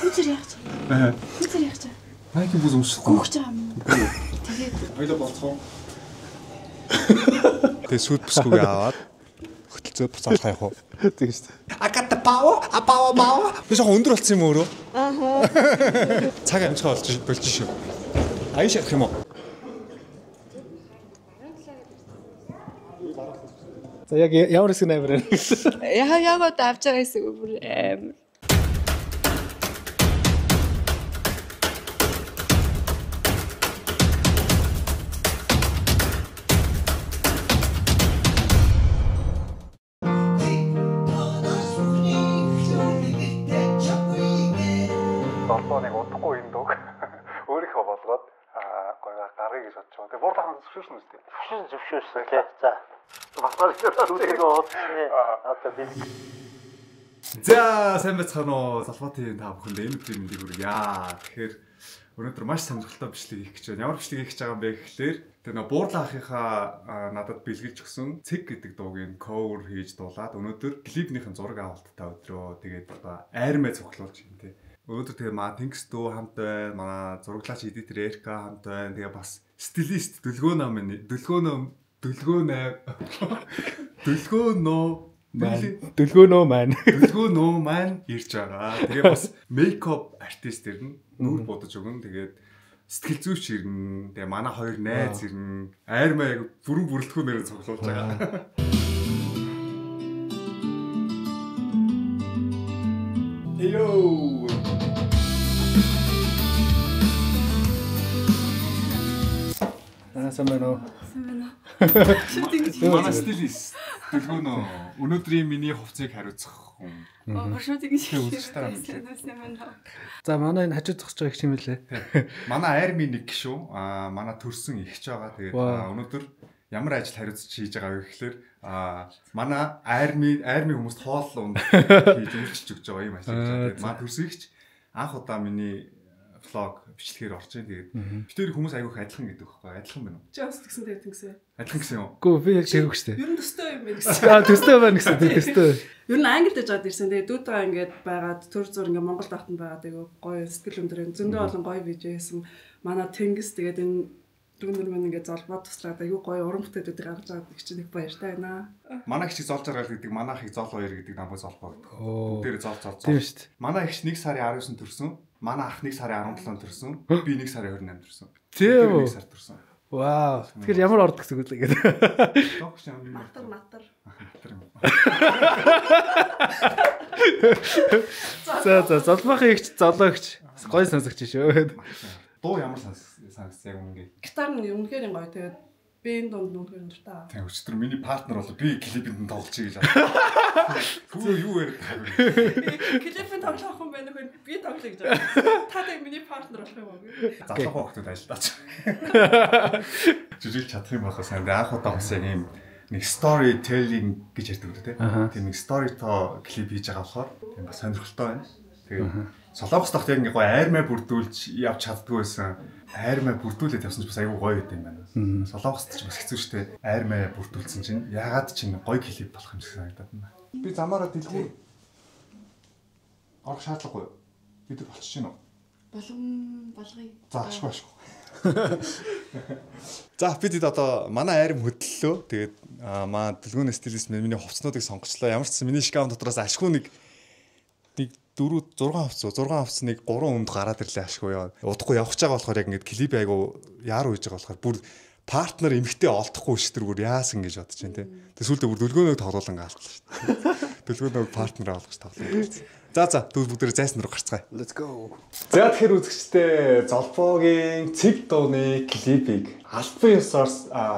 Тэр яах вэ? Аа. Тэр яах вэ? Nike бүс өмсөхгүй. Гүрч байгаа юм. Тэгээд хоёлоо болцгоо. Тэгээ сүд бүсгүйгээ аваад хөтөлцөөд буцаалах явах уу? Тийм шүү дээ. I got the power, a power power. Би жоохон өндөр болсон юм өөрөө. Аа. Цаг амжихаа болж шүү. Аян шахах юм уу? За яг ямар хэсэг нь амар байна гэсэн. Яг одоо авч байгаа хэсэг бүр амар. Золбооныг удахгүй энэ дог өөрийнхөө болгоод гоё гаргая гэж бодож байгаа. Тэгээ буурлахын зөвшөөрсөн үстэй. Зөвшөөрсөн тий. За. Басгаар Зүрхээ уулзсны одоо би За сайн байцгаана уу? Золбоо ТV-ийн та бүхэнд энэ өдрийн мэндийг хүргье. Тэгэхээр өнөөдөр маш сонирхолтой бичлэг хийх гэж байна. Ямар бичлэг хийх гэж байгаа юм бэ гэхлээр тэр нөө буурлаа ахынхаа надад бэлгэлж өгсөн Цэг гэдэг дуугийн cover хийж дуулаад өнөөдөр клипнийхэн зураг авалттай өдрөө. Тэгээд одоо айрмаа цуглуулж юм тий. Өнөөдөр тэгээ маа Тэнгис дүү хамт байна. Манай зураглаач эдитер Эрка хамт байна. Тэгээ бас стилист Дүлгөөнөө минь Дүлгөөнөө маань. Дүлгөөнөө маань ирж байгаа. Тэгээ бас мейкап артист ирнэ. Нүүр будаж өгнө. Тэгээд сэтгэл зүйч ирнэ. Тэгээ манай хоёр найз ирнэ. Айрмаа яг бүрэн бүрэлдэхүүнээр цуглуулж байгаа. Hello. Аа сайн байна уу? Сайн байна уу? Манай стилист Дүлгөөнөө өнөөдрийн миний хувцсыг хариуцах хүн. Оо шууд ингэж үзэж дараа мэдлээ. Сайн байна уу? За манай энэ хажуу зогсож байгаа их юм лээ. Манай арми нэг гişүү. Аа манай төрсөн ихч байгаа. Тэгээд өнөөдөр ямар ажил хариуцж хийж байгаа вэ гэхлээр манай арми хүмүүст хоол унд хийж үйлчилж өгч байгаа юм ажил хийж байгаа. Тэгээд манай төрсөн ихч анх удаа миний влог бичлэгээр орж ийн. Тэгээд битэр хүмүүс айгүйх адилхан гэдэг байхгүй адилхан байна уу? Чи бас тэгсэн тэгээд тэгсэн. Адилхан гэсэн юм уу? Үгүй би яг тэгвэх штэ. Ер нь төстэй юм байна гэсэн. Аа төстэй байна гэсэн төстэй. Ер нь Англид яж аваад ирсэн. Тэгээд дүүтэйгээ ингээд байгаад төр зур ингээд Монголд автанд байгаад айгу гоё сэтгэл өндөр юм. Зөндөө олон гоё видео хийсэн. Манай Тэнгис тэгээд энэ дүүнер мань ингээд золбоо туслаад айгу гоё уран бүтээлүүдийг гаргаж аваад их чинь их баяртай байна. Манай ихчийг зол жаргал гэдэг, манай ахыг зол хоёр гэдэг намайг золбоо гэдэг. Бүгдээрээ зол зол зол. Тийм шүү дээ. Манай ихч 1 сарын 19-нд төрсөн. Манай ах 1 сарын 17-нд төрсөн. Би 1 сарын 28-нд төрсөн. Тийм үү? 1 сар төрсөн. Вау. Тэгэхээр ямар орд гэсэн үг лээ гэдэг. Догш юм. Матар матар. Матар юм. За за золбоохын ихч золоогч гоё сонсогч шүү. Дуу ямар сонсогч яг үнгээ. Гитар нь үнэхээр гоё. Тэгээд би энэ дунд үнэхээр дуртай. Тийм өчтөр миний партнер бол би клипэнд нь тоглочих гэж байна. Хүү юу яриад байгаа юм бэ? Клипэнд тоглох хүн байна уу? Би тоглоё гэж байна. Та тэг миний партнер болох юм уу? Залуухан хүүхдүүд ажиллаач. Жижиг чадах юм байхаа сайн. Анх удаа бас яг ийм нэг story telling гэж ярьдаг үү те. Тийм нэг story то клип хийж байгаа болохоор тийм бас сонирхолтой байна. Тэгээд Солонгос дахт яг ингээ гоё айрмаа бүрдүүлж явж чаддгүй байсан. Айрмаа бүрдүүлээд явсан ч бас айгүй гоё байт юм байна. Солонгост ч бас хэцүү шттэ. Айрмаа бүрдүүлсэн чинь ягаад ч гоё клип болох юм шиг санагдаад байна. Би замаараа дэлгүүр орох шаардлагагүй. Бид нар болчих чинь үү? Болгон болгоё. За ашгүй ашгүй. За бид одоо манай айрм хөдлөлөө. Тэгээд маа дэлгүүрийн стилист миний хувцснуудыг сонгочлоо. Ямар ч гэсэн миний шкаф дотроос ашгүй нэг 4 6 хувцс 6 хувцс нэг 3 өмд гараад ирлээ ашгүй яа. Удахгүй явах гэж байгаа болохоор яг ингээд клип айгу яар үйж байгаа болохоор бүр партнер эмхтэй олдохгүй шít тэр бүр яасан гэж бодож байна те. Тэг сүүлдээ бүр дүлгөөнөөг тоглоулан гаалтлаа шүү дээ. Дүлгөөнөөг партнер олгож тоглоулсан. За за тэгвэл бүгдээрээ зайсан руу гарцгаая. Let's go. За тэгэхээр үзэгчдээ Золбоогийн Цэг дууны клипийг албан ёсоор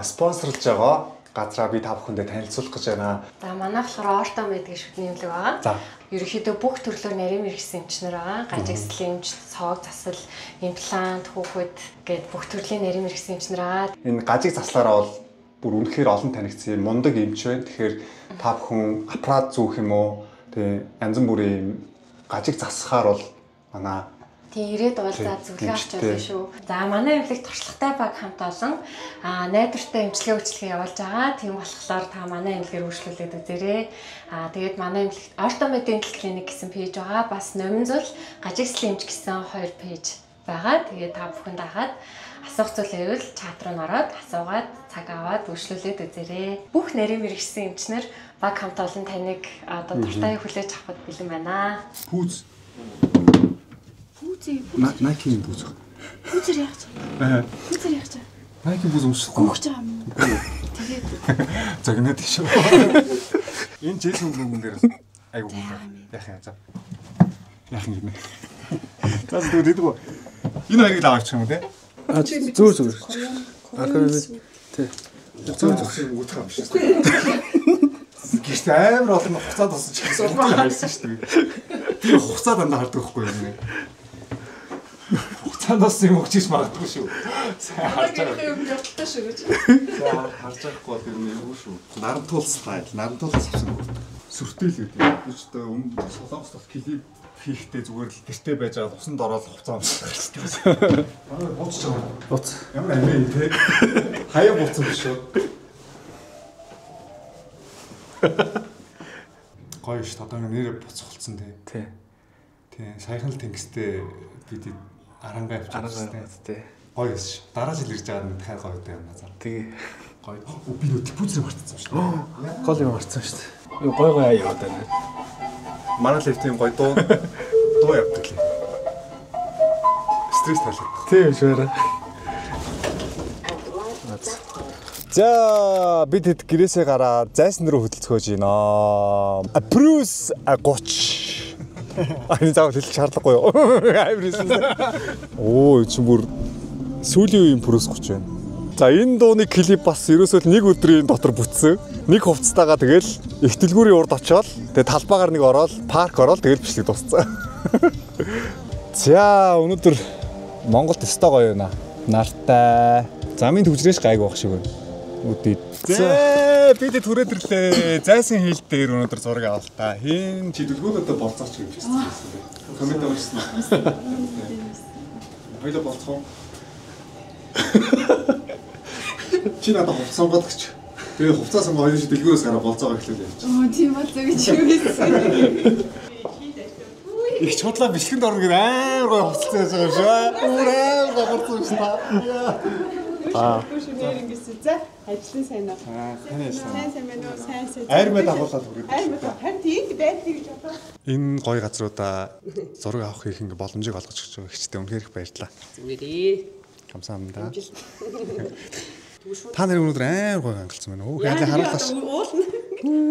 спонсорлж байгаа газраа би та бүхэндээ танилцуулах гэж байна. За манай болохоор Ортомед гэх шүтний эмнэлэг байгаа. За. Ерөнхийдөө бүх төрлөөр нарийн мэргэсэн эмчнэр байгаа. Гаж эслийн эмч, цоог засал, имплант, хүүхэд гээд бүх төрлийн нарийн мэргэсэн эмчнэр байгаа. Энэ гажиг заслаараа бол бүр үнэхээр олон танигдсан мундаг эмч байна. Тэгэхээр та бүхэн аппарат зүүх юм уу? Тэгээ янз бүрийн юм гажиг засахаар бол манай Тийм, ирээд уулзаад зөвлөгөө авч болно шүү. За, манай эмнэлэг туршлагатай баг хамт олон найдвартай эмчилгээ үйлчилгээ явуулж байгаа. Тийм болохоор та манай эмнэлгээр үйлчлүүлээд үзээрэй. Тэгээд манай эмнэлэгт Orthomed Dental Clinic гэсэн пэйж байгаа. Бас Номинзул гажигслын эмч гэсэн 2 пэйж байгаа. Тэгээд та бүхэн дагаад асуух зүйл байвал чат руу ороод асуугаад цаг аваад үйлчлүүлээд үзээрэй. Бүх нарийн мэргэжсэн эмчнэр баг хамт олон таныг одоо дуртай хүлээж авахд бэлэн байна. Пүүз. Пүүзээ. Nike-ийн пүүз. Пүүзэр яах вэ? Пүүзэр яах вэ? Nike-ийн пүүз өмсөхгүй. Гүөх байгаа юм. Тэгээд загнаад шүү. Энэ Jason Blum дээр айгуу гүөх. Яах юм за. Яах юм гинэ. За зүгээр дийдгүү. Энэ хоёрыг л аваачих юм уу те? Зүгээр зүгээр. Тий. Зүгээр зүгээр үгүйдэх юм шиг. Гэхдээ амар олон хугацаа тусаж чигсэн хайсан шүү дээ. Би хугацаа дандаа хардаг байхгүй юм. Хугацаанд бас юм өгч ич магадгүй шүү. Сайн харж байгаа. Юм явталтай шүү гэж. Сайн харж байхгүй бол юм юу шүү. Нарамтуул стайл, нарамтуулаас авсан үг. Сүртэл гэдэг. Би ч одоо өмнө Солонгост бол клип хийхдээ зүгээр л гэртээ байж байгаа усанд ороод хувцас өмсөх хэрэгтэй. Манай бууцч байгаа. Буц. Ямар амин те. Хаяа буцсан биш үү? Гоё шүү. Одоо ингэ нэрээ буцах болсон те. Тий. Тий. Саяхан л тэнгистэй бид арангаа явчихсан те. Тий. Гоё шүү. Дараа жил ирж байгаа нь дахиад гоё дээ юм аа. Тэгээ. Гоё. Оо би нөө диффузер мартсан шүү дээ. Гол юм марцсан шүү дээ. Юу гой гой аяа яваад байна. Манай лифтийн гоё дуу дуу явдаг лээ. Стресс талаад. Тийм шүү. За бид хэд гэрээсээ гараад зайсан руу хөдөлцгөөж байна. Брюс 30. Ани заавал хэлэх шаардлагагүй юу? Амар хэлсэн. Оо чи бүр сүүлийн үеийн Брюс 30 байна. За энэ дууны клип бас ерөөсөө л нэг өдрийн дотор бүтсэн. Нэг хувцастайгаа тэгэл их дэлгүүрийн урд очиод тэгээ талбайгаар нэг ороод парк ороод тэгэл бичлэг дууссан. За өнөөдөр Монголд өстой гоё юм аа. Нартай. Замын төвжрээш гайг байх шиг байна. Үдээ. За бид түрээд ирлээ. Зайсан хил дээр өнөөдөр зураг авал та. Хин чи дэлгүүрүүдээ болцооч гэж хэлсэн. Коммент уншсан. Хоёлоо болцох уу? Чи надад хувцас сонгоод гэж. Тэгээ хувцас сонгоо хоёул чи дэлгүүрээс гараа болцоогоо эхлүүлээ гэж. Оо тийм болцоо гэж юу хэлсэн. Их чудлаа бичлэгэнд орно гэдэг амар гоё хувцас яаж байгаа юм шиг. Өөр амар гоё болцсон юм шиг та. Аа. Шинээр ингэсэн. За, ажлын сайн уу? Сайн Сайн сайн байна уу? Сайн сайн. Айрмаа дагуулаад хүрээд. Айрмаа харин тийм байдаг гэж бодлоо. Энэ гоё газруудаа зураг авах их ингээ боломжийг олгож өгч байгаа ихчтэй үнэхээр их баярлалаа. Зүгээрээ. Камсаамдаа. Та нарын өнөөдөр амар гоё хангалцсан байна. Хөөх яалаа харуулаач. Уулна.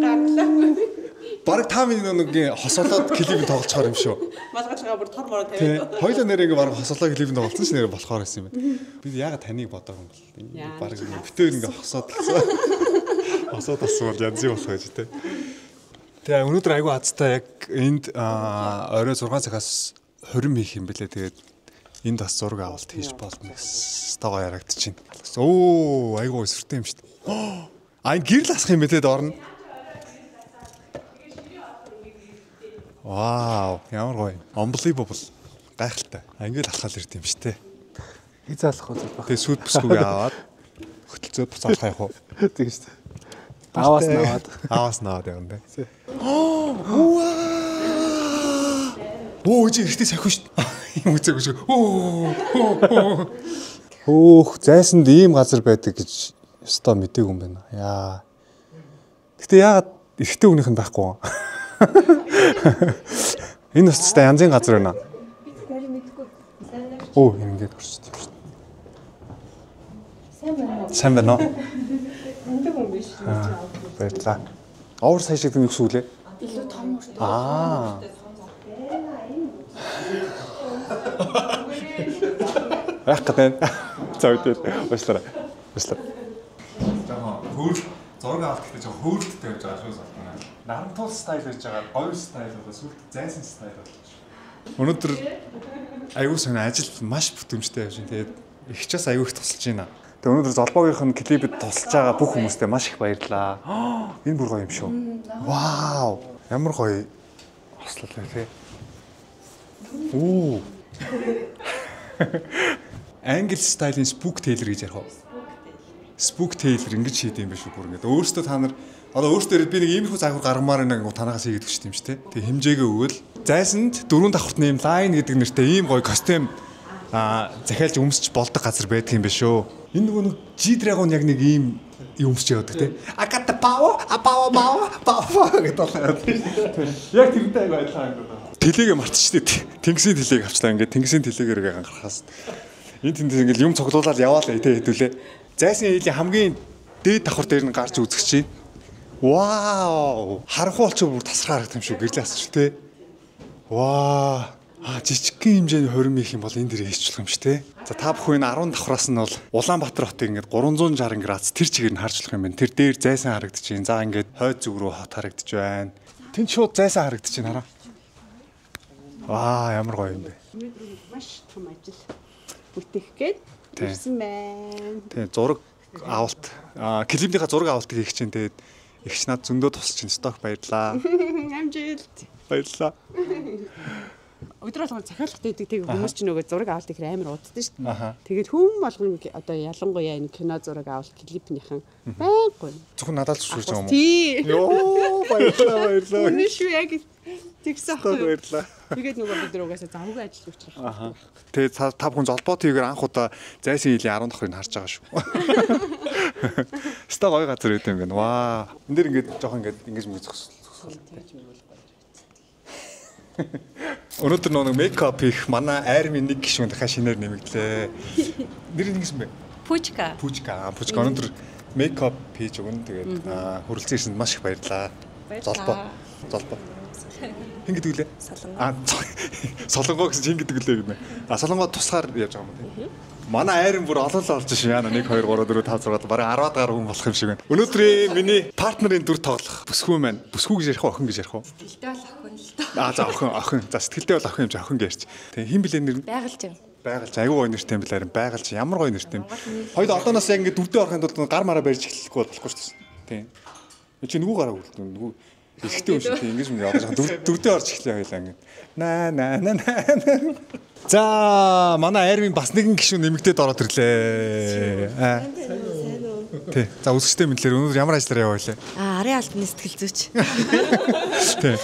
Гарлаа. Бараг та миний нэг хосолоод клипийг тоглолцохоор юм шүү. Малгайлгаа бүр тор мороо Тэ. тавиад. Хоёлоо нэр ингээ бараг хосолоо клипийг тоглолцсон ч нэр болохоор байсан юм байна. Би яагаад таныг бодоагүй юм бол. Бараг битээр ингээ хосоод талсан. Хосоод алсан бол янз бүр болох гэж тэ. Тэгээ өнөөдөр айгүй азтай яг энд орой 6 цагаас 20 хийх юм бэлээ. Тэгээд энд бас зураг авалт хийж болно гэсэн тоогоо ярагдчихээн. Оо айгүй өсвөртэй юм шүү дээ. А энэ гэрэл асах юм бэлээ доор нь. Вау, ямар гоё. Unbelievable. Гайхалтай. А ингээл алхаал ирд юм шүү дээ. Хизээ алах уу байх. Тэгээ сүд бүсгүйгээ аваад хөтөлцөөд буцаад алхах явах уу? Тийм шүү дээ. Ааваас нь аваад. Ааваас нь аваад явна дээ. Оо, чи эртээ сахиу шүү дээ. Юм үзээгүй шүү. Оо. Хөөх, зайсанд ийм газар байдаг гэж ёстой мдээгүй юм байна. Яа. Гэтэ яагаад эртээ хүнийх нь байхгүй юм? Энэ бас ч янзын газар байна. Оо, энэ ингээд орчсон юм шүү дээ. Сайн байна уу? Сайн байна уу? Өндөг хүн биш. Баярлалаа. Овер сая шиг юу гэсэн үг лээ? Илүү том өртөө. Аа. Байх гэдэг. За үгүй. Уучлаарай. Уучлаарай. Жаахан хөөрл зураг авалт гэхдээ жаахан хөөрөлттэй явж байгаа шүү залхуунаа. Нарамтуул стайл байж байгаа, гоё стайл болоо сүлд зайсан стайл болчих. Өнөөдөр аюу сайн ажил маш бүтэмжтэй явж байна. Тэгээд их ч бас аюу их тусалж байна. Тэгээд өнөөдөр золбоогийнх нь клипэд тусалж байгаа бүх хүмүүстээ маш их баярлалаа. Энэ бүр гоё юм шүү. Вау! Ямар гоё хослол вэ те. Оо. Англи style ын spook tailor гэж ярих уу? Spook tailor ингэж хийдэг юм биш үү бүр ингээд. Өөрөөсөө та нар одоо өөртөө би нэг иймэрхүү загвар гаргамаар байна гэх танахаас хийгээд өгч юм чи тэ. Тэг хэмжээгээ өгөөл. Зайсанд 4 давхарт нэм line гэдэг нэртэй ийм гоё костюм захиалж өмсч болдог газар байдаг юм биш үү? Энэ нөгөө нэг G-Dragon яг нэг ийм юм өмсч явдаг те. I got the power, a power power power гэдэг болоо. Яг тэрнтэй айгу адилхан юм. Тэлээгээ мартчихлээ. Тэнгисийн тэлээг авчлаа ингээд тэнгисийн тэлээгээр ангарахаас. Энэ тэндээс ингээд юм цуглуулаад яваалаа тэ хэдүүлээ. Зайсан ээлийн хамгийн дээд давхар дээр нь гарч үзэх чинь. Вау! Харанхуй болчих бүр тасраа харагдах юм шүү. Гэрлээ асч тэ. Ваа! Жижигхэн хэмжээний хорим их юм бол энэ дэр хийчих юм шүү те. За та бүхэн энэ 10 давхраас нь бол Улаанбаатар хотыг ингээд 360 градус тэр чигээр нь харж болох юм байна. Тэр дээр зайсан харагдаж байна. За ингээд хойд зүг рүү хот харагдаж байна. Тэнд шууд зайсан харагдаж байна хараа. Ваа, ямар гоё юм бэ. Маш том ажил бүтээх гээд ирсэн байна. Тийм, зураг авалт, клипнийхаа зураг авалтыг хийх чинь тэгээд ихч над зөндөө тусалж чинь сток баярлаа. Амжилт. Баярлаа. Өдөр болгон захиалгад өгдөг тэг хүмүүс ч нөгөө зураг авалт их амар уддаг шүү дээ. Тэгээд хүн болгон одоо ялангуяа энэ кино зураг авалт клипнийхэн байнга. Зөвхөн надад л зөвшөөрч байгаа юм уу? Тий. Йоо, баярлалаа, баярлалаа. Үнэн шүү яг тэгсэн аахгүй. Баярлалаа. Тэгээд нөгөө бид нар угаасаа завгүй ажил учраас. Аа. Тэгээд та бүхэн золбоо тийгээр анх удаа зайсан илийн 10 давхрыг харж байгаа шүү. Ста гоё газар өгд юм байна. Ваа. Энд дэр ингээд жоохон ингээд ингэж мөг зогсол. Өнөөдөр нэг мейкап хийх манай армийн нэг гишүүн дахиад шинээр нэмэгдлээ. Нэр нь ингэсэн бэ? Пүчка. Пүчка. Пүчка өнөөдөр мейкап хийж өгнө. Тэгээд хүрэлцэн ирсэнд маш их баярлалаа. Золбоо. Золбоо. Хэн гэдэг үлээ? Солонгоо. Солонгоо гэсэн чинь хэн гэдэг үлээ гэнэ. Солонгоо тусгаар явж байгаа юм тийм. Манай айрын бүр олон л олж шин яана 1 2 3 4 5 6 бараг 10 гаруй хүн болох юм шиг байна. Өнөөдрийн миний партнерын дүр тоглох бүсгүй маань. Бүсгүй гэж ярих уу, охин гэж ярих уу? Сэтгэлдээ бол охин л доо. За охин, охин. За сэтгэлдээ бол охин юм чи охин гэж ярьч. Тэг хэн блэ нэр нь? Байгальч юм. Байгальч айгүй гоё нэртэй юм билээ. Байгальч ямар гоё нэртэй юм. Хоёул одооноос яг ингэ дүрдээ орохын тулд гар мараа барьж эхлэхгүй болохгүй шүү дээ. Тийм. Чи нөгөө гараа үлдэн нөгөө эрэгтэй юм шиг тийм ингэж юм яваад байгаа. Дүрдээ орж эхлэе хоёлаа ингэ. На на на на. За манай армийн бас нэгэн гишүүн нэмэгдээд ороод ирлээ. Тий. За үзэгчтэй мэдлэр өнөөдөр ямар ажиллаар яваа вэ? Арын албаны сэтгэл зүйч. Тий.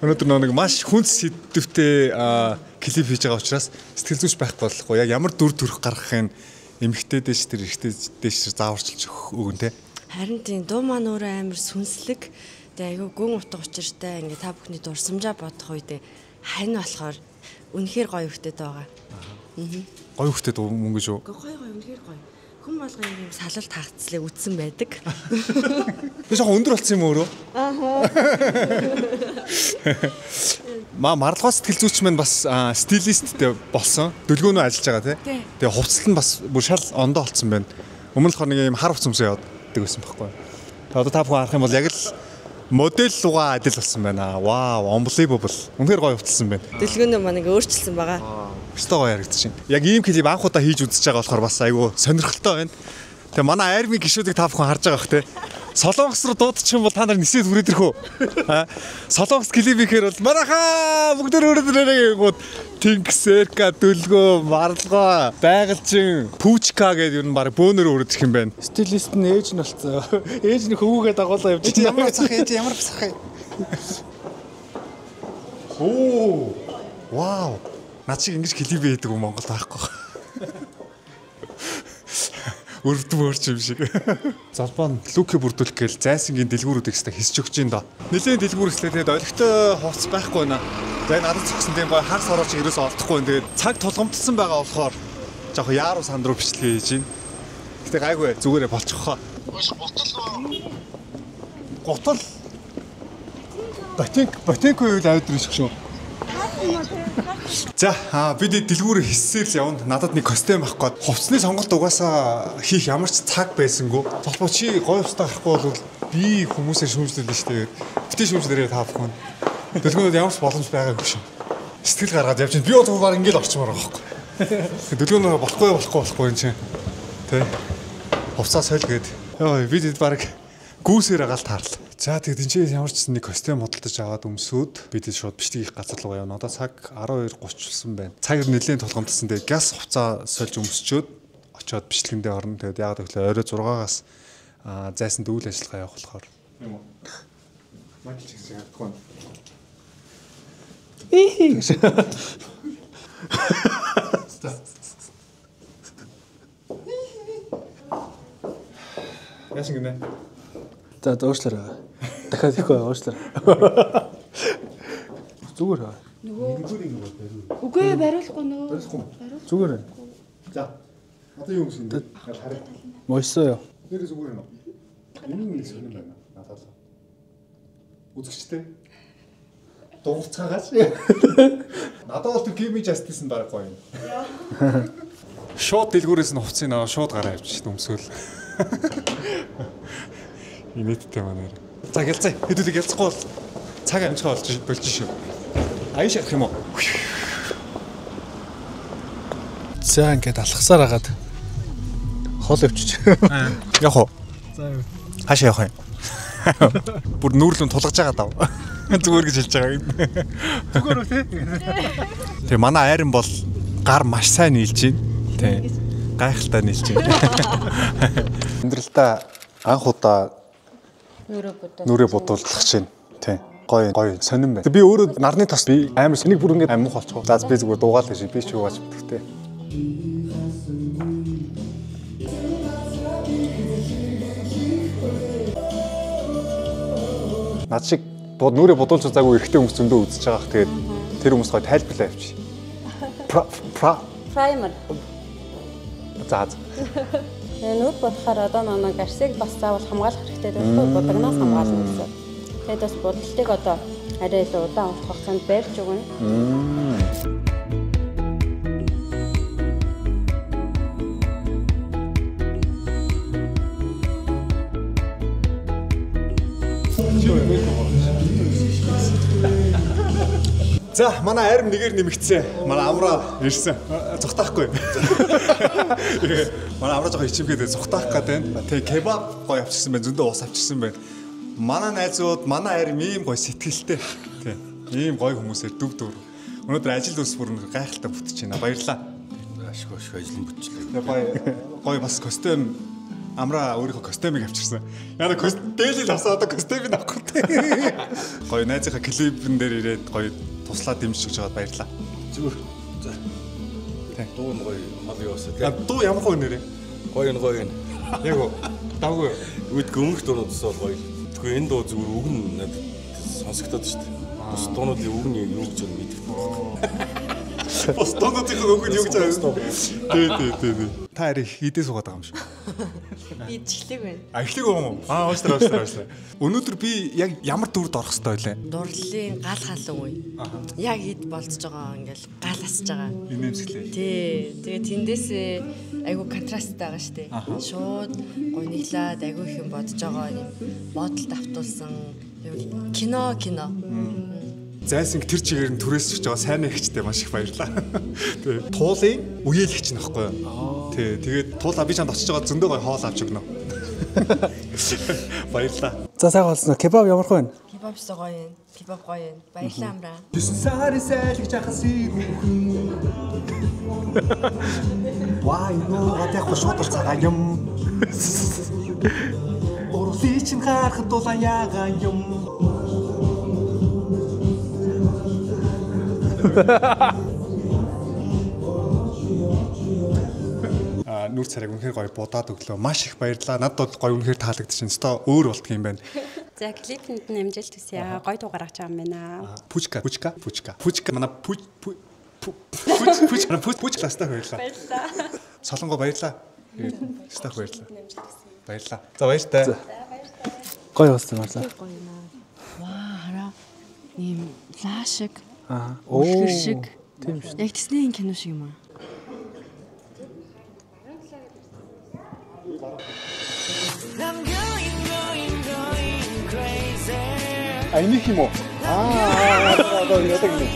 Өнөөдөр нэг маш хүнд сэдвтэй клип хийж байгаа учраас сэтгэл зүйч байхгүй болохгүй. Яг ямар дүр төрх гаргахын эмэгтэй дэш тэр эрэгтэй дэш зааварчилж өгөн тэ. Харин тийм дуу маань өөрөө амар сүнслэг. Тэгээ айгүй гүн утга учиртай ингээ та бүхний дурсамжаа бодох үед хань болохоор үнэхээр гоё хөвгтэй байгаа. Гоё хөвгтэй мөн гэж үү? Гоё гоё үнэхээр гоё. Хүн болгон юм салалт хаагцлыг үтсэн байдаг. Би жоохон өндөр болсон юм өөрөө. Аа. Марлгоо сэтгэл зүйч маань бас стилисттэй болсон. Дөлгөөнөө ажиллаж байгаа тий. Тэгээ хувцал нь бас бүр шал ондоо болсон байна. Өмнө нь болохоор нэг юм хар хувц өмсөө явдаг байсан байхгүй. Тэгээ одоо та бүхэн харах юм бол яг л модель лугаа адил болсон байна. Вау, unbelievable. Үнэхээр гоё хувцалсан байна. Дэлгөөнөө маань ингээ өөрчилсөн байгаа. Өстой гоё харагдаж байна. Яг ийм клип анх удаа хийж үзэж байгаа болохоор бас айгүй сонирхолтой байна. Тэгээ манай армийн гишүүдийг та бүхэн харж байгаа бох те. Солонгос руу дуудчих юм бол та нар нисээд хүрээд ирэх үү? Солонгос клип ихээр бол манайхаа бүгд өрөөд ирээрэй гэнгүүт Тэнгис, Эрка, Дөлгөө, Марлгоо, Байгалжин, Пүчка гэдэг ер нь баг бөөнөр өрөөд ирэх юм байна. Стилист нь ээж нь болцсон. Ээж нь хөвгүүгээ дагуулаа явж байна. Ямар цах ээж, ямар цах. Оо. Вау. Над шиг ингэж клип хийдэг юм Монголд байхгүй. Өрөвдөн өөрч юм шиг. Золбоо нь лүкэ бүрдүүлэх гээл зайсангийн дэлгүүрүүдийг хэвээр хийсч өгч юм доо. Нилээн дэлгүүр хэслээ тэгээд олигтой хувцас байхгүй байна. За энэ надад зогсон тийм гоё хар сорооч ерөөсөө олдохгүй байна. Тэгээд цаг тулгамдсан байгаа болохоор жоохон яаруу санд руу бичлэгээ хийж байна. Гэтэ гайгүй зүгээрээ болчих хоо. Гутал. Ботинк үйл авд ирэх шүү. За бид дэлгүүр хэссээр л явна. Надад нэг костюм авах гээд хувцсны сонголт угаасаа хийх ямар ч цаг байсангүй. Золбоо чи гоё хувцастай гарахгүй бол би хүмүүсээр шүүмжлэлээ шүү дээ. Битээ шүүмжлэрээ та бүхэн. Дэлгүүрүүд ямар ч боломж байгаагүй шүү. Сэтгэл гаргаад явж байна. Би бол баг ингэж орчмоор байгаа байхгүй. Дэлгүүр болохгүй юм чинь. Тэ. Хувцас соль гээд. Йоо бид баг Гүүсээр агаал таарлаа. За тэгээд энэ ямар ч нэг костюм худалдаж аваад өмсөөд бид шууд бичлэг хийх газар руу явна. Одоо цаг 12:30 болсон байна. Цаг нэлээд тулгамдсан. Тэгээд газ хувцаа сольж өмсчөөд очиод бичлэгэндээ орно. Тэгээд яагаад гэвэл орой 6-аас зайсанд үйл ажиллагаа явах болохоор. Юм уу? Майкл Джексон харагдахгүй. Ихи. Яасан гинэ? За уучлаарай. Дахиад ихгүй уучлаарай. Зүгээр хаа. Үгүй бариулахгүй нөө. Зүгээр. За. Одоо юу юм бэ? Харъя. Мойсоо юу? Нэр зүгээр юм уу? Энэ нэг сонирн байна. Надад л. Үзэгчтэй. Дуурцаагаач. Надад бол Kimi Justice нь баг гоё юм. Шууд дэлгүүрээс нь хувцсыг аваа шууд гараа авчих өмсөөл. Инээдтэй манаар. За гялцаа. Хэдүүлээ гялцахгүй бол цаг амжихаа болж шүү. Аян шарах юм уу? За ингээд алхасаар агаад хол өвчөж. Явах уу? За юу. Хаашаа явах юм? Бүр нүүрлэн тулгаж байгаа даа. Зүгээр гэж хэлж байгаа юм. Зүгээр үү те? Тэгээ манай айран бол гар маш сайн нийлж байна. Тий. Гайхалтай нийлж байна. Амьдралдаа анх удаа нүрээ будуулах чинь. Тий. Гоё гоё сонирн байна. Би өөрөө нарны тос би амар энийг бүр ингээд амих болчихоо. За би зүгээр дуугаал гэж би ч юугаач мэдвэхтэй. Над шиг нүрээ будуулж заагүй эрэгтэй хүмүүс зөндөө үзэж байгаах. Тэгээд тэр хүмүүс гоё тайлбарлаа явчих. Праймер. За. Нүд бодохоор одоо нэг арсыг бас заавал хамгаалах хэрэгтэй байхгүй будагнаас хамгаална гэсэн. Тэгээд бас будалтыг одоо арай илүү удаан урт хугацаанд барьж өгнө. За манай арим нэгээр нэмэгдсэн. Манай амраа ирсэн. Зүхтаахгүй. Манай амраа жоохон ичимхээд зүхтаах гэдэг байна. Тэгээ кебаб гоё авчирсан байна. Зөндөө ус авчирсан байна. Манай найзууд, манай арим ийм гоё сэтгэлтэй. Тэ. Ийм гоё хүмүүсээр дүв дүр. Өнөөдөр ажил үйлс бүр гайхалтай бүтэж байна. Баярлалаа. Ашиг ашиг ажил нь бүтчихлээ. Тэгээ гоё бас костюм амраа өөрийнхөө костюмыг авчирсан. Яна дээлийг авсан одоо костюмыг авахгүй. Гоё найзынхаа клипэн дээр ирээд гоё туслаад дэмжиж өгч байгаад баярлалаа. Зүгээр. За. Дуу нь гоё мал яваасаа тий. Дуу ямар гоё нэрээ? Гоё нь гоё нь. Яг уу. Давгүй. Үгүй өмнөх дуунуудаас бол гоё. Тэгэхгүй энэ дуу зүгээр үг нь надад сонсогдоод шүү дээ. Бус дуунуудын үг нь юу гэж мэддэг. Бус дуунуудын үг нь юу гэж Тий, тий, тий, тий. Та арай идээ суугаад байгаа юм шиг. Би чихлэг байна. А эхлэх юм уу? Аа уучлаарай, уучлаарай. Өнөөдөр би яг ямар дүрд орох хэрэгтэй байлээ? Дурлалын гал халуун үе. Яг ид болцож байгаа ингээл гал асж байгаа. Инээмсэглээ. Тий. Тэгээ тэндээсээ айгу контрасттай байгаа шүү дээ. Шууд гуниглаад айгу их юм бодож байгаа юм бодолд автуулсан юм кино. Зайсан тэр чигээр нь түрээсч байгаа сайн нэгчтэй маш их баярлалаа. Тий. Туулын үеэлэгч нөхгүй юу? Тий. Тэгээд туулаа би чамд очиж байгаа зөндөө гоё хоол авч өгнө. Баярлалаа. За сайн болсон. Кебаб ямар хөө вэ? Кебаб ч гоё юм. Кебаб гоё юм. Баярлалаа амраа. 9 сарын сайлгч ахасыг хүүхэн. Вай нөө гадаах шууд цагаан юм. Урлын чин харахад дулаан ягаан юм. Нүр царайг үнэхээр гоё будаад өглөө. Маш их баярлалаа. Надад бол гоё үнэхээр таалагдчихэв. Өстой өөр болдго юм байна. За клипэнд нь амжилт хүсье. Гоё дуу гаргаж байгаа юм байна. Пүчка, пүчка, пүчка. Пүчка манай пүч пүч пүч пүч класстай баярлалаа. Баярлалаа. Солонгоо баярлалаа. Өстой баярлалаа. Баярлалаа. За баяртай. Гоё болсон баярлалаа. Гоё юм аа. Ваа хараа. Ийм лаа шиг. Аа. Үлгэр шиг. Тийм шүү. Яг Диснейн кино шиг юм аа. А энийг юм уу? Аа одоо яадаг юм.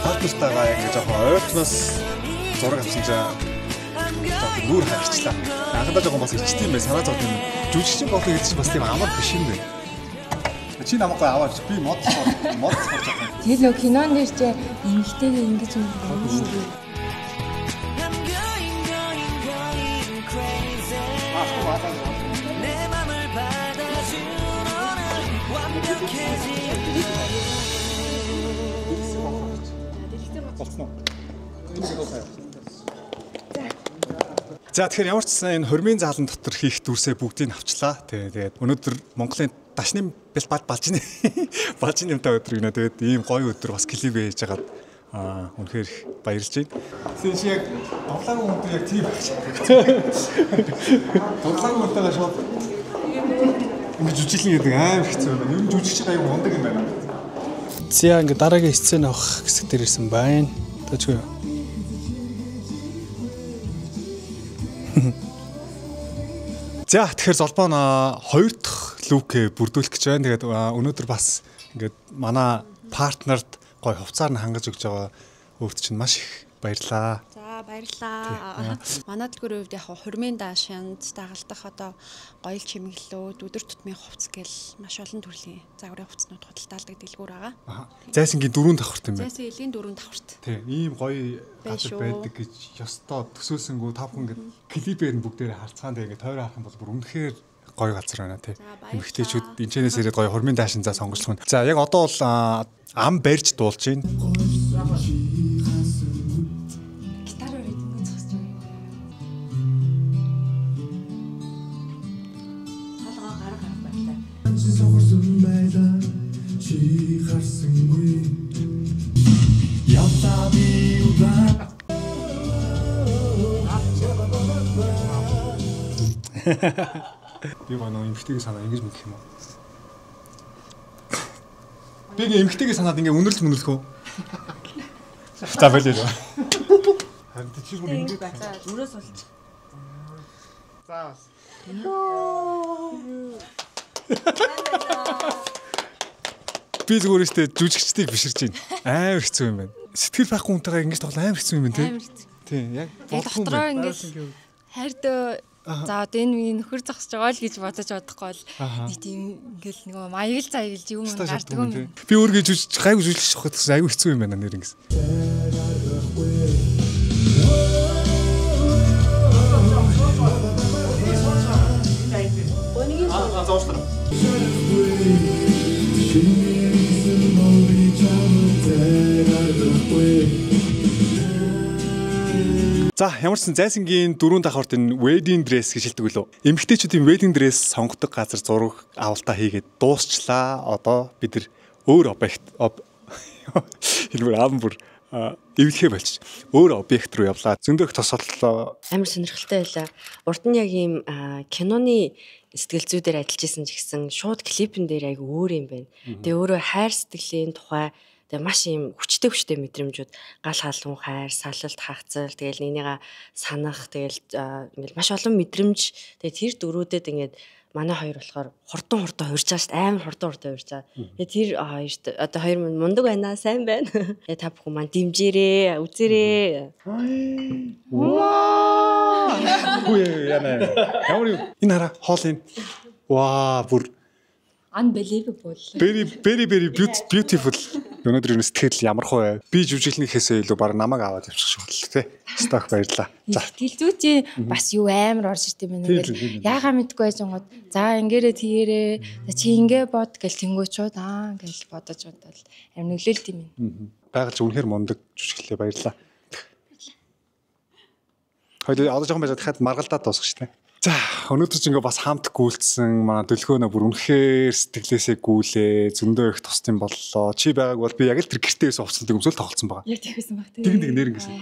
Партнертайгаа яг жоохон ойртноос зураг авсан чинь жоохон нүүр харчлаа. Анхандаа жоохон бас ичдэг юм байна. Санаа зовд юм. Жүжигчин болох гэдэг чинь бас тийм амар биш юм байна. Чи намайг гой аваач. Би мод мод сорж байгаа юм. Тэр нөө кинон дээр чи эмэгтэйгээ ингэж юм. Болцсон уу? За тэгэхээр ямар ч гэсэн энэ хормын заалан дотор хийх дүрсээ бүгдийг авчлаа. Тэгээд өнөөдөр Монголын дашны бэл балжны балжны юмтай өдөр гинэ. Тэгээд ийм гоё өдөр бас клип хийж хагаад үнэхээр их баярлж байна. Тийм чи яг дурлаагүй хүнтэй яг тийм байх шиг. Дурлаагүй хүнтэйгээ шууд ингэж жүжиглэн гэдэг амар хэцүү байна. Ер нь жүжигчид аюу мундаг юм байна. За ингээ дараагийн сцен авах хэсэг дээр ирсэн байна. Таачгүй юу? За тэгэхээр золбоо хоёр дахь лүкээ бүрдүүлэх гэж байна. Тэгээд өнөөдөр бас ингээд манай партнерт гой хувцаар нь хангаж өгч байгаа өөрт чинь маш их баярлаа. За баярлаа. Манай дэлгүүрийн хувьд яг хурмын даашинд дагалдах одоо гоёл чимэглэлүүд, өдөр тутмын хувцс гэл маш олон төрлийн загварын хувцснууд худалдаалдаг дэлгүүр байгаа. Зайсангийн дөрөв давхарт юм байна. Зайсан элийн дөрөв давхарт. Тийм, ийм гоё газар байдаг гэж ёстой төсөөлсөнгүү та бүхэн ингээд клипээр нь бүгдээрээ харцгаан тэгээ ингээд тойроо харах юм бол бүр үнэхээр гоё газар байна тий. Эмэгтэйчүүд энэчнээс ирээд гоё хурмын даашин за сонгочлох нь. За яг одоо бол ам барьж дуулж байна. Гитар өрөөд ингэ зогсож байгаа. Толгоо гар гар байлаа. Чи сохорсон байлаа. Чи харсангүй. Явлаа би удаа. Би гоо нөө эмэгтэйгээ санаа ингэж мэдэх юм уу? Би ингээ эмэгтэйгээ санаад ингээ үнэрлж мүнэрлэх үү? За болио. Харин чи бүр ингэ За өрөө сулж. За бас. Би зүгээр штэ жүжигчдийг биширч байна. Амар хэцүү юм байна. Сэтгэл байхгүй хүнтэйгээ ингэж тоглох амар хэцүү юм байна тий. Амар хэцүү. Тий, яг Яг дотроо ингэж хайрдөө за одоо энэ миний нөхөр зогсож байгаа л гэж бодож бодохгүй бол нэг тийм ингээл нөгөө маяг л заяглж юм гардаг юм. Би өөргөө жүжиг гайгүй жүжиглэх шахах гэсэн айгүй хэцүү юм байна нэр ингэсэн. За ямар ч сан зайсангийн дөрөв давхарт энэ wedding dress гэж хэлдэг үлээ. Эмэгтэйчүүдийн wedding dress сонгодог газар зураг авалтаа хийгээд дуусчлаа. Одоо бид нар өөр объект хэлбэр аав бүр эвлэхээ болчих. Өөр объект руу явлаа. Зөндөө их тосоллоо. Амар сонирхолтой байлаа. Урд нь яг ийм киноны сэтгэл зүйдээр ажиллаж исэн ч гэсэн шууд клипэн дээр айгүй өөр юм байна. Тэгээ өөрөө хайр сэтгэлийн тухай тэгээ маш ийм хүчтэй мэдрэмжүүд гал халуун хайр, салалт, хагцал тэгэл нэгнийгаа санах тэгэл ингээл маш олон мэдрэмж тэгээ тэр дөрүүдэд ингээд манай хоёр болохоор хурдан хуурж байгаа шүү дээ. Амар хурдан хуурж байгаа. Тэгээ тэр хоёрт одоо хоёр мундаг байна, сайн байна. Тэгээ та бүхэн маань дэмжээрээ, үзээрээ. Ваа! Үгүй яна. Ямар юм? Энэ хараа хоол энэ. Ваа, бүр unbelievable. Very very very beautiful. Өнөөдөр энэ сэтгэл ямар хөө. Би жүжиглэнийхээсээ илүү баг намайг аваад явчих шиг боллоо тий. Сток баярлаа. За. Сэтгэл зүй чи бас юу амар орж ирд юм бэ ингээл яагаа мэдгүй байжингууд за ингээрээ тэгээрээ чи ингээ бод гэл тэнгуучууд аа ингээл бодож бодвол амар нөлөөлт юм. Байгаль чи үнэхээр мундаг жүжиглээ баярлаа. Хоёул одоо жоохон байж дахиад маргалдаад дуусгах шүү дээ. За өнөөдөр ч ингээ бас хамт гүйлдсэн манай дөлгөөнө бүр үнэхээр сэтгэлээсээ гүйлээ зөндөө их тусдсан боллоо. Чи байгааг бол би яг л тэр гэртээ байсан хувцсыг өмсөөл тоглолцсон байгаа. Яг тийхсэн баг тий. Тэг нэг нэр ингэсэн.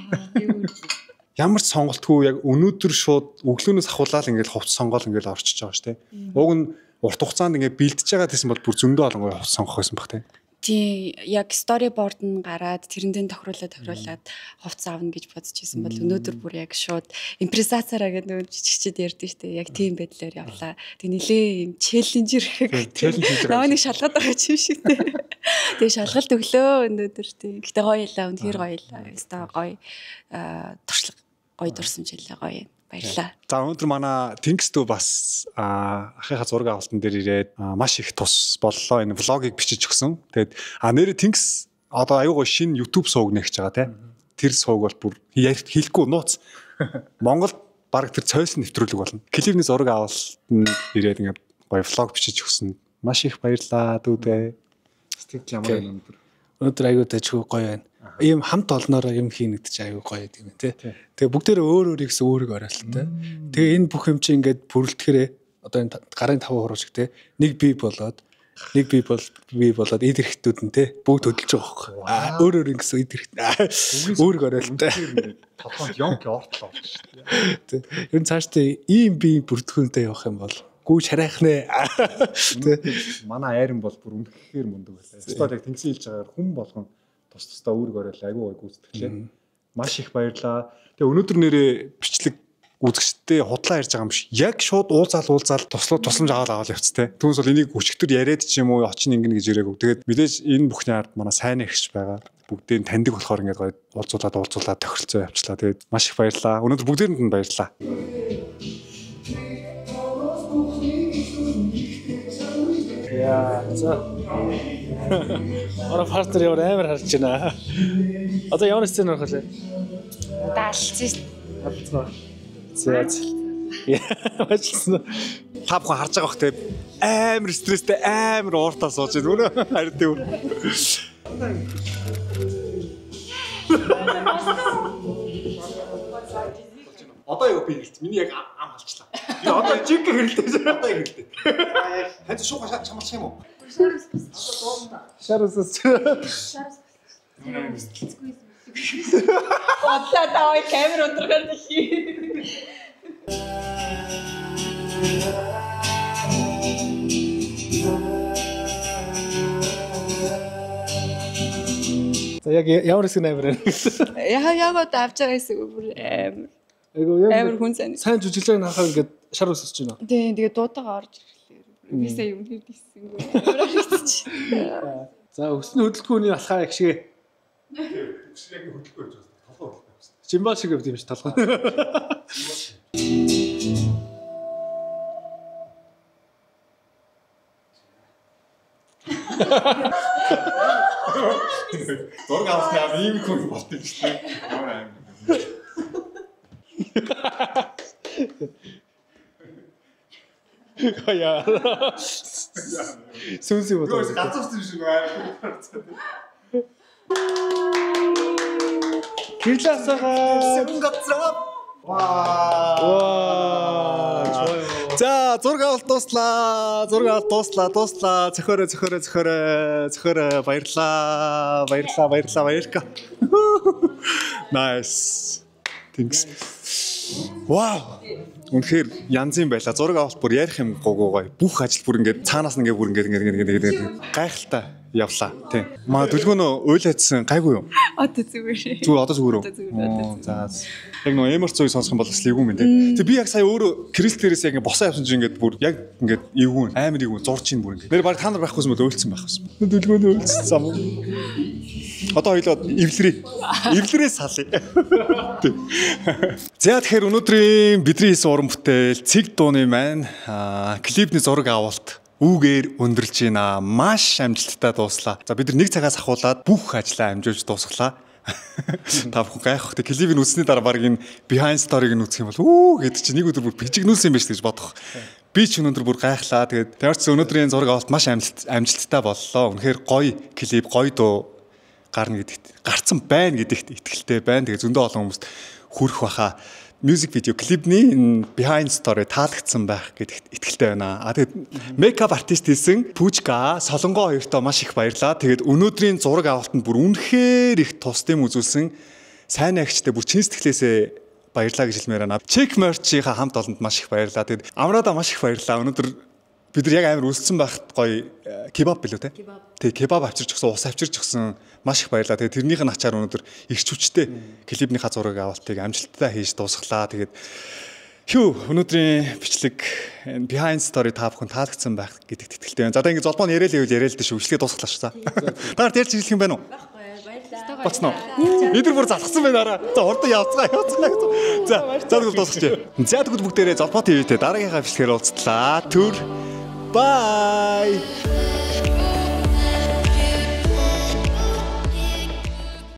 Ямар ч сонголтгүй яг өнөөдөр шууд өглөөнөөс ахуулаад ингээл хувцс сонгоол ингээл орчиж байгаа шүү дээ. Уг нь урт хугацаанд ингээ бэлдэж байгаа гэсэн бол бүр зөндөө олон гоё хувцс сонгох байсан баг тий. Тийм яг storyboard нь гараад тэрэндээ тохируулаад хувцас авна гэж бодож исэн бол өнөөдөр бүр яг шууд импресацаараа гэдэг нөгөө жижигчд ярьдэн штэ яг тийм байдлаар явлаа. Тэг нилээ юм челленжер намайг нэг шалгаад байгаа юм шиг тий. Тэгээ шалгалт өглөө өнөөдөр тий. Гэтэ гоё ялаа үнэхээр гоё ялаа. Өстой гоё туршлага гоё дурсамж ялаа гоё. Баярлалаа. За өнөөдөр манай Тэнгис дүү бас ахыхаа зураг авалтан дээр ирээд маш их тус боллоо. Энэ влогийг бичиж өгсөн. Тэгээд нэрээ Тэнгис одоо аюу гой шинэ YouTube сувг нэгж байгаа те. Тэр сувг бол бүр хэлэхгүй нууц. Монгол баг тэр цойлсон нэвтрүүлэг болно. Клипний зураг авалтанд ирээд ингээд гоё влог бичиж өгсөн. Маш их баярлалаа дүүдээ. Сэтгэл ямар юм өнөөдөр. Өнөөдөр аюу дажгүй гоё байна. Ийм хамт олноороо юм хийнэ гэдэг чинь аюу гоё юм тий. Тэгээ бүгдээрээ өөр өөрийгс өөрийгөө оройлттой. Тэгээ энэ бүх юм чинь ингээд бүрэлдэхээрээ одоо энэ гарын 5 хуруу шиг тий нэг бий болоод нэг бий бол бий болоод эд эрхтүүд нь тий бүгд хөдөлж байгаа байхгүй. Өөр өөр ингэсэн эд эрхт өөрийгөө оройлттой. Толгойд ёнк ортлоо болж шүү дээ. Тий. Ер нь цаашдаа ийм бий бүрэлдэхүүнтэй явах юм бол гүү шарайхнэ. Тий. Манай айран бол бүр үнэхээр мундаг байлаа. Ёстой яг Тэнгисийн хэлж байгаагаар хүн болгон тус тусдаа үүрэг оройл айгүй гой гүйцэтгэлээ. Маш их баярлаа. Тэгээ өнөөдөр нэрээ бичлэг үзэгчтэй худлаа ярьж байгаа юм биш. Яг шууд уулзаал тусламж аваад явц те. Түүнээс бол энийг өчигдөр яриад ч юм уу очин ингэнэ гэж ирээгүй. Тэгээд мэдээж энэ бүхний ард манай сайн эгч байгаа. Бүгдийг таньдаг болохоор ингээд гоё уулзуулаад тохиролцоо явчлаа. Тэгээд маш их баярлаа. Өнөөдөр бүгдээрэнд нь баярлаа. Яа, за. Манай партнер ямар амар харж байна. Одоо ямар сцен орох вэ? Одоо алцсан шүү. Алцсан. За. Яа, та бүхэн харж байгаа бох те амар стресстэй амар ууртаа сууж байна. Үнэ харин тийм. Одоо яг би хэлсэн. Миний яг ам халчлаа. Би одоо жинк хэрэлдээ. Одоо хэрэлдээ. Хань шууга чамлах юм уу? Шар усас. Шар усас. Бодлоо тавай камер унтрахаар тхий. За яг ямар хэсэг нь амар байна гэсэн. Яг одоо авч байгаа хэсэг бүр амар. Айгу амар хүн сайн. Сайн жүжиглээг харахаар ингээд шар усаж байна. Тийм тэгээ дуудаага орж ирлээ. Би сая юм хэр дийсэнгүй. Амар харагдчих. За өсний хөдөлгөөний алхаа их шиг. Өс яг хөдөлгөөн явж байгаа. Толгой хөдөлгөөн явсан. Жимбал шиг явд юм шиг толгой. Зураг авснаа ийм хүн болт юм шиг. Ямар аим. Яа. Сүнсий бодоо. Газарсан юм шиг байна. Гэрлээ асаагаа. Газраа. Ваа. За зураг авалт дууслаа. Зураг авалт дууслаа. Зөхөөрэй. Баярлаа. Баярлалаа. Nice. Thanks. Вау. Үнэхээр янз юм байлаа. Зураг авалт бүр ярих юм гоо. Бүх ажил бүр ингээд цаанаас нь ингээд бүр ингээд гайхалтай явлаа. Тийм. Маа дүлгөөнөө уйлаадсан гайгүй юу? Одоо зүгээр. Зүгээр одоо зүгээр үү? За. Яг нөгөө эмэр цуй сонсох юм бол бас эвгүй юм тийм. Тэг би яг сая өөрөө крэлт дээрээс яг ингээд босоо явсан чинь ингээд бүр яг ингээд эвгүй амар эвгүй зурж ийн бүр ингээд. Нэр баг та нар байхгүйсэн бол уйлцсан байх байсан. Дүлгөөнөө уйлцсан зам. Одоо хоёлоо эвлэрээ. Эвлэрээ салъя. За тэгэхээр өнөөдрийн бидний хийсэн уран бүтээл цэг дууны маань клипний зураг авалт үүгээр өндөрлж байна. Маш амжилттай дууслаа. За бид нар нэг цагаас ахуулаад бүх ажлаа амжуулж дуусглаа. Та бүхэн гайхах. Тэг клипийг үзсний дараа баг энэ behind story-г нь үзэх юм бол үү гэдэг чинь нэг өдөр бүр бичигнүүлсэн юм байна гэж бодох. Би ч өнөөдөр бүр гайхлаа. Тэгээд тэр ч өнөөдрийн зураг авалт маш амжилттай боллоо. Үнэхээр гоё клип, гоё дуу гарна гэдэгт гарцсан байна гэдэгт итгэлтэй байна. Тэгээд зөндөө олон хүмүүст хүрэх баха. Music video клипний энэ behind story таалагдсан байх гэдэгт итгэлтэй байна. А тэгээд makeup artist хийсэн Пүжка Солонгоо хоёртоо маш их баярлаа. Тэгээд өнөөдрийн зураг авалтанд бүр үнэхээр их тусдим үзүүлсэн сайн агчтай бүр чин сэтгэлээсээ баярлаа гэж хэлмээр байна. Check merch-ийнхаа хамт олонд маш их баярлаа. Тэгээд Амраадаа маш их баярлаа. Өнөөдөр бид нар яг амар үлдсэн байхад гоё кебаб билүү те? Тэг кебаб авчирч өгсөн, ус авчирч өгсөн маш их баярлаа. Тэгээд тэрнийх нь ачаар өнөөдөр их хүчтэй клипнийхаа зураг авалтыг амжилттай хийж дуусглаа. Тэгээд өнөөдрийн бичлэг behind story та бүхэн таалагдсан байх гэдэгт итгэлтэй байна. За одоо ингэ золбоо нь яриа л ивэл яриа л дээ шүү. Бичлэгээ дуусглаа шүү. Та нарт ярьж хэлэх юм байна уу? Байхгүй, баярлалаа. Болцсон уу? Эдгээр бүр залхсан байна араа. За хурдан явцгаа явцгаа. За за тэгвэл дуусгачих. За тэгвэл бүгдээрээ Золбоо ТV-тэй дараагийнхаа бичлэгээр уулзтлаа. Түр. Bye.